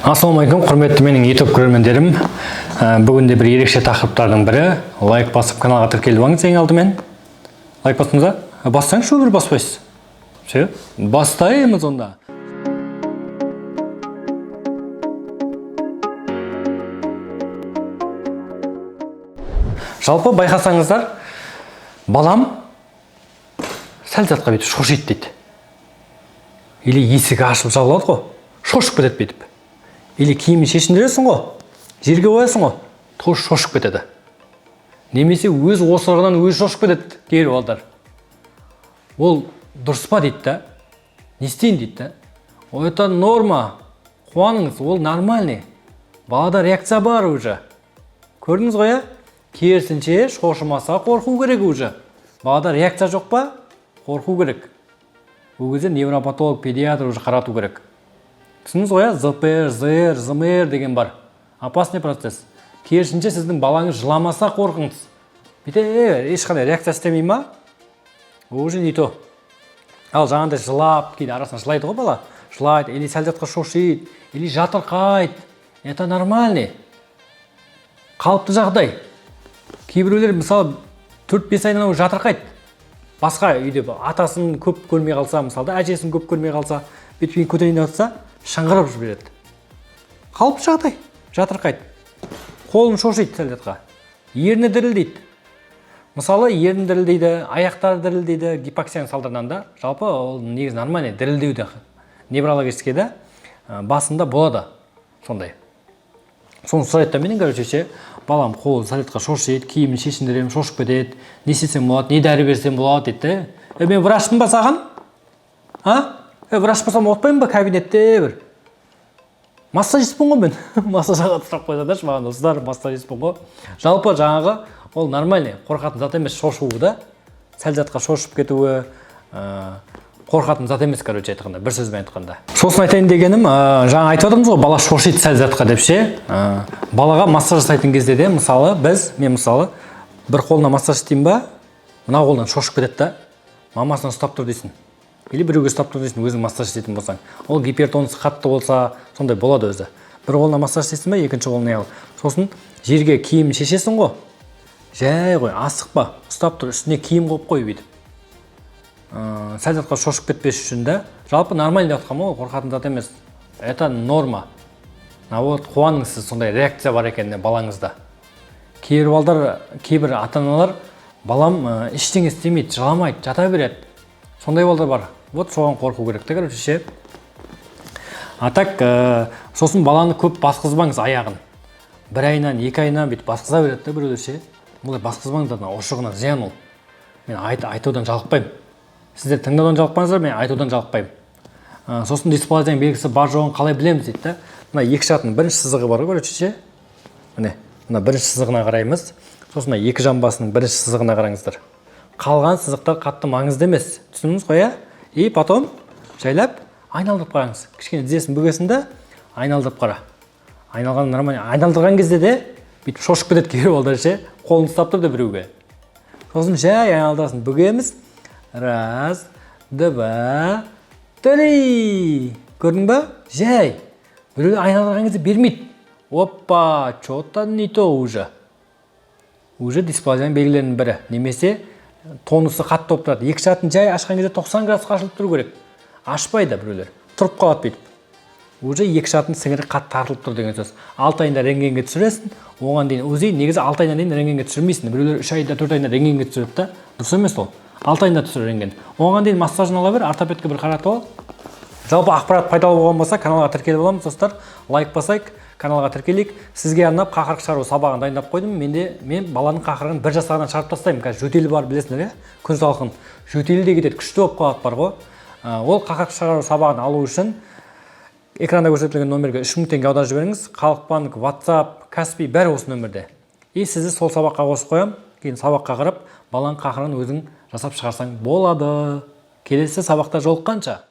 Ассалаумағалейкум, құрметті менің YouTube көрермендерім. Бүгін де бір ерекше тақырыптардың бірі. Лайк басып, каналға тіркеліп алыңыз ең алдымен. Лайк бастыңыз ба? Бассаңызшы, өмір баспайсыз. Все, бастаймыз онда. Жалпы байқасаңыздар, балам сәл затқа бүйтіп шошиды дейді. Или есігі ашып жабылады ғой, шошып кетеді бүйтіп. Или киімін шешіндіресің ғой, жерге қоясың ғой, тоже шошып кетеді. Немесе өз осырығынан өзі шошып кетеді кейбір балдар. Ол дұрыс па дейді да, не істейін дейді да. Ол это норма, қуаныңыз, ол нормальный. Балада реакция бар уже. Көрдіңіз ғой, иә? Керісінше, шошымаса, қорқу керек уже. Балада реакция жоқ па? Қорқу керек. Ол кезде невропатолог, педиатр уже қарату керек. Түсіндіңіз ғой, иә? ЗПР, ЗР, ЗМР деген бар. Опасный процесс. Керісінше, сіздің балаңыз жыламаса, қорқыңыз. Бүйте ешқандай реакция істемей ма? Ол уже не то. Ал жаңағыдай жылап, кейде арасында жылайды ғой бала. Жылайды, или сәл затқа шошиды, или жатырқайды. Это нормальный. Қалыпты жағдай. Кейбіреулер, мысалы, 4-5 айдан уже жатырқайды. Басқа үйде атасын көп көрмей қалса, мысалы да, әжесін көп көрмей қалса, бүйтіп көтерейін деп жатса, шыңғырып жібереді. Қалыпты жағдай, жатырқайды. Қолын шошиды сәл затқа. Ерні дірілдейді. Мысалы, ерні дірілдейді, аяқтары дірілдейді гипоксияның салдарынан да. Жалпы ол негізі нормальный дірілдеу де неврологический да, басында болады сондай. Соны сұрайды да менен, короче, ше, балам қолы сәл затқа шошиды, киімін шешіндіремін, шошып кетеді, не істесем болады, не дәрі берсем болады дейді де. Е, мен врачпын ба саған? А? Е, врач болсам, отпаймын ба кабинетте бір? Массажистпін ғой мен. Массажға сұрақ қойсаңдаршы маған, достар, массажистпін ғой. Жалпы жаңағы ол нормальный, қорқатын зат емес шошуы да. Сәл затқа шошып кетуі, қорқатын зат емес, короче айтқанда, бір сөзбен айтқанда. Сосын айтайын дегенім, жаңа айтып жатырмыз ғой, бала шошиды сәл затқа деп ше. Балаға массаж жасайтын кезде де, мысалы, біз, мен мысалы, бір қолына массаж істеймін ба, мына қолынан шошып кетеді да, мамасынан ұстап тұр дейсің. Или біреуге ұстап тұр дейсің, өзің массаж істейтін болсаң. Ол гипертонус қатты болса, сондай болады өзі. Бір қолына массаж істейсің ба, екінші қолына ал. Сосын жерге киім шешесің ғой, жай ғой, асықпа, ұстап тұр, үстіне киім қойып қой бүйтіп. Сәл затқа шошып кетпес үшін да. Жалпы нормально деп жатқанмын ғой, қорқатын зат емес. Это норма. Наоборот, қуаныңыз сіз сондай реакция бар екеніне балаңызда. Кейбір балдар, кейбір ата аналар балам ештеңе істемейді, жыламайды, жата береді. Сондай балдар бар. Вот соған қорқу керек та, короче, ше. А так, сосын баланы көп басқызбаңыз аяғын. Бір айынан, 2 айынан бүйтіп басқыза береді да біреулер ше. Олай басқызбаңыздар, мына ұршығына зиян ол. Мен айтудан жалықпаймын. Сіздер тыңдаудан жалықпаңыздар, мен айтудан жалықпаймын. Сосын дисплазияның белгісі бар жоғын қалай білеміз дейді да. Мына екі шатының бірінші сызығы бар ғой, короче, ше. Міне, мына бірінші сызығына қараймыз. Сосын мына екі жамбасының бірінші сызығына қараңыздар. Қалған сызықтар қатты маңызды емес. Түсіндіңіз ғой, иә? И потом жайлап айналдырып қараңыз. Кішкене тізесін бүгесің да, айналдырып қара. Айналған нормально. Айналдырған кезде де бүйтіп шошып кетеді кейбір балдар ше. Қолын ұстап тұр да біреуге. Сосын жай айналдырасың. Бүгеміз. Раз, два, три. Көрдің ба? Жай. Біреу айналдырған кезде бермейді. Опа, что-то не то уже. Уже дисплазияның белгілерінің бірі. Немесе тонусы қатты болып тұрады. Екі шатын жай ашқан кезде 90 градусқа ашылып тұру керек. Ашпайды біреулер. Тұрып қалады бүйтіп. Уже екі шатын сіңірі қатты тартылып тұр деген сөз. 6 айында рентгенге түсіресің, оған дейін УЗИ, негізі 6 айдан дейін рентгенге түсірмейсің. Біреулер 3 айда, 4 айында рентгенге түсіреді да. Дұрыс емес ол. 6 айында түсір рентген. Оған дейін массажын ала бер, ортопедке бір қаратып ал. Жалпы ақпарат пайдалы болған болса, каналға тіркеліп аламыз, достар. Лайк басайық, каналға тіркелейік. Сізге арнап қақырық шығару сабағын дайындап қойдым. Менде мен баланың қақырығын 1 жастағынан шығарып тастаймын. Қазір жөтелі бар, білесіңдер, иә? Күн салқын. Жөтелі де кетеді, күшті болып қалады бар ғой. Ол қақырық шығару сабағын алу үшін экранда көрсетілген номерге 3000 теңге аударып жіберіңіз. Халық банк, WhatsApp, Каспи бәрі осы нөмірде. И сізді сол сабаққа қосып қоямын. Кейін сабаққа қарап, баланың қақырығын өзің жасап шығарсаң болады. Келесі сабақта жолыққанша.